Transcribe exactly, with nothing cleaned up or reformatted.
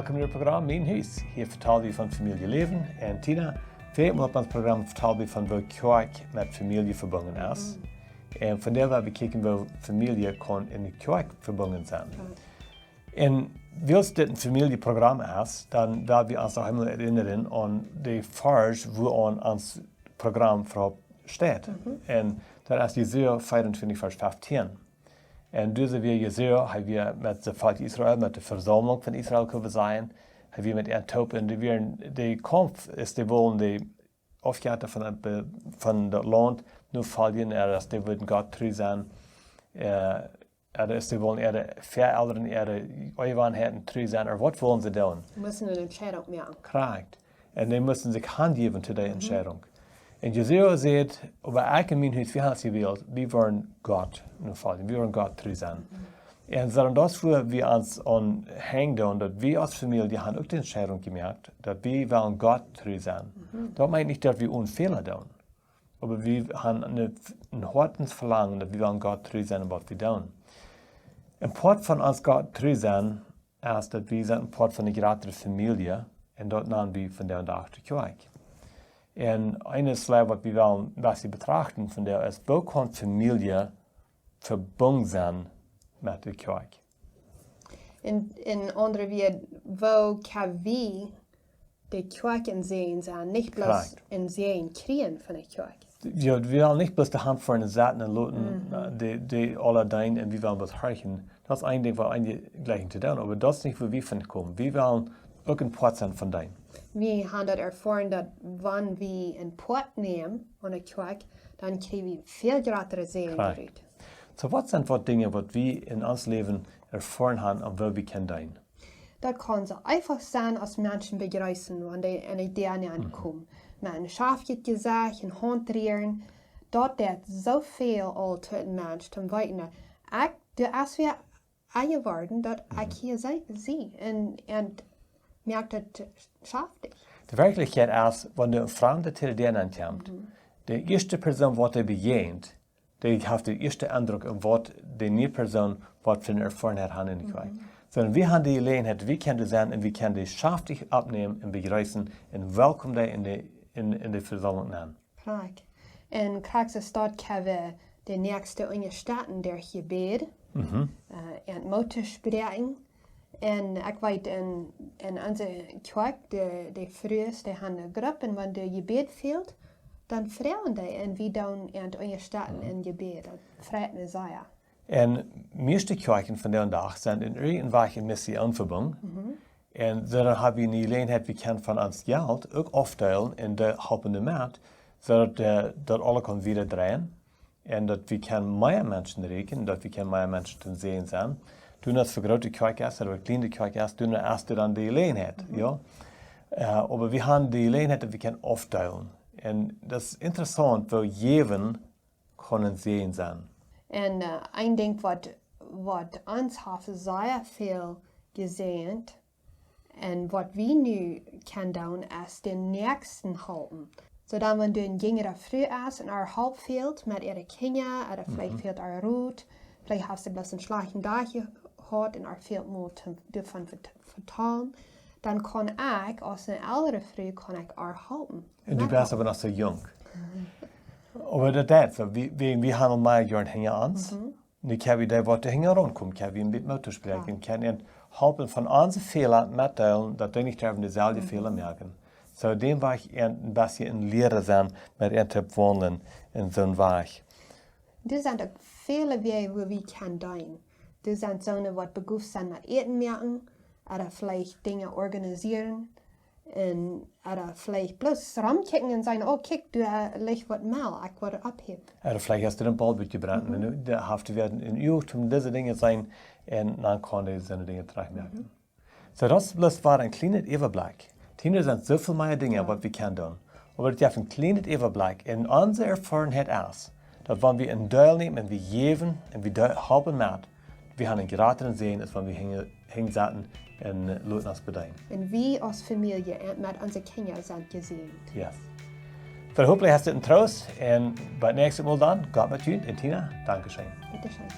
Von daut Programm Mien Hus. Hia vetalen wie von Famieljeläwen. Un Tina, väl mol opp ons Programm vetalen wie von woo Kjoakj met Famielje vebungen es. Un vondoag woa wie kjikjen woo Famielje kaun enne Kjoakj vebungen sennen. Un wiels dit een Famieljeprogramm es, dan woa wie ons noch eemol erinnern aun de Varsch, wua aun ons Programm veropp steit. Un daut es Jesaja vea un twintich, Varsch feftieen. Un doa wia Jesaja, hee wia met daut Volkj Israel, met de Vesaumlunk von Israel, kjenn wie sajen. Hee wia met an toop un dee wieren, de Kaumf es, dee wullen de Aufjetta von daut Be-, von daut Launt nofoljen, ea daut dee wudden Gott tru sennen, ea, ea daut dee wullen äare Väaelren, äare Eewaunheiten tru sennen, ooda waut wullen see doonen? Musten eene Entscheidung moaken. Korrekt. Un dee musten sikj hanjäwen to dee Entscheidung. Un Jesaja sajcht: "Oba ekj un mien Hus, wie haben ons jewält, wie woaren Gott nofoljen, wie woaren Gott tru sennen." Un soo, daut es wua wie ons aun henjen doonen, daut wie aus Famielje haben uk de Entscheidung jemoakt, daut wie wellen Gott tru sennen. Daut meent nich, daut wie onen Fäla doonen. Oba wie haben een, een Hoatensvelangen, daut wie wellen Gott tru sennen en waut wie doonen. Een Poat von ons Gott tru sennen es, daut wie sent een Poat von eene jratre Famielje, un daut nanen wie vondoag de Kjoakj. Un eene Sache, waut wie wellen een bät betrachten vondoag, es, woo kaun Famielje vebungen sennen met de Kjoakj? En, en aundre Wieed, woo kjenn wie de Kjoakj een Säajen sennen, nich bloos een Säajen kjrieen von de Kjoakj? Jo, wie wellen nich bloos de Haunt foaren setten un loten, äh, dee, dee aula deenen un wie wellen waut horchen. Daut es een Dinkj, waut eejentlich jlikj to doonen, oba daut es nich, wua wie von komen. Wie wellen uk een Poat sennen von deenen. Wie haben daut erfoaren, daut wan wie een Poat nämen aun de Kjoakj, dan kjrie wie väl jratre Säajen doarut. Soo, waut sent waut Dinja, waut wie en ons Läwen erfoaren haben, aun woo wie kjennen deenen? Daut kaun soo eefach sennen aus Menschen bejreessen, wan dee en de Däa nenkomen. Met een schaftjet Jesecht, een Haunt rieren, daut deit soo väl aul to een Mensch, toom weeten, ekj, du best wada enjeworden, daut ekj hia sie, sie. Un, un moakt et schaftich. De Werkjlichkjeit es, wan de Framde to de Däa nenkjemt, de ieeschte Persoon, waut dee bejäajent, dee haft dän ieeschten Endruck un waut dee niee Persoon, waut fa eene Erfoarenheit haft en de Kjoakj. Soo, wie haben de Jeläajenheit, wie kjennen doa sennen un wie kjennen dee schaftich oppnämen un bejreessen un welkom dee en de, en, en de Vesaumlunk nenn. Krakjt. Un krakjt soo es daut, kjenn wie de Näakjste unjastetten derch Jebäd, äh, un Moot toospräakjen. Un ekj weet, en, en onse Kjoakj, de, de Frues, dee haben eene Grupp, un wan doa Jebäd fält, dan froagen dee, un wie doonen an unjastetten en Jebäd. Daut freit mie sea. Un mieeschte Kjoakjen vondoag dän Dach sent en irjent een Wajch en Mission vebungen. Un soo dan hab wie eene Jeläajenheit, wie kjennen von ons Jelt uk aufdeelen un dee halpen doamet, soo daut, äh, daut aules kaun wieda dreien. Un daut wie kjennen mea Menschen rieekjen, daut wie kjennen mea Menschen toom Säajen sennen. Doano aus fa groote Kjoakj es, ooda kjliene Kjoakj es, doano es dan de Jeläajenheit, jo. Äh, oba wie haben de Jeläajenheit, daut wie kjennen aufdeelen. Un daut es interessaunt, woo jäwen kaun een Säajen sennen. Un, äh, een Dinkj, waut, waut ons haft sea väl jesäajent, un waut wie nu kjennen doonen, es dän Näakjsten halpen. Soo dan, wan doa eene jinjre Fru es un äa Help fält met äare Kjinja, ooda veleicht fält äa Rot, veleicht haft see bloos eenen schlajchten Dach jehaut un äa fält mol to, doavon vet-, vetalen, dan kaun ekj, aus eene eldre Fru, kaun ekj äa halpen. Un du best oba noch soo junk. Oba daut es soo, wie, wie, wie haben mea Joaren hinja ons. Nu kjenn wie dee, waut hinjaraun komen, kjenn wie een bät Moot toospräakjen, kjenn wie halpen von onse Fäla metdeelen, daut dee nich derwen deeselwje Fäla moaken. Soo dän Wajch een bät en Liera sennen, met an to waundlen en soon Wajch. Doa sent uk väle Wäaj, woo wie kjennen deenen. Doa sent soone, waut begoft sent met Äten moaken, ooda veleicht Dinja organisieren, un, ooda veleicht bloos romkjikjen un sajen: "Oh, kjikj, doa, äh, licht waut Mäl, ekj woa daut oppheben." Ooda veleicht hast du dän Bol utjebrent, un du, du hast wada eene Uacht om dise Dinja sennen, un dan kaun dee soone Dinja trajcht moaken. Soo, daut es bloos wada een kjlienet Äwablikj. Tina, doa sent soo väl mea Dinja, waut wie kjennen doonen. Oba daut jeft een kjlienet Äwablikj. Un onse Erfoarenheit es, daut wan wie een Deel nämen un wie jäwen un wie de-, halpen met, wie haben een jratren Säajen, aus wan wie hinja, hinja sitten un, äh, loten ons bedeenen. Un wie aus Famielje un met onse Kjinja sent jesäajent. Yes. Soo, hoffentlich hast du een Troost un bat näakjstet Mol dan, Gott met junt un Tina, dankscheen. Bitte schön.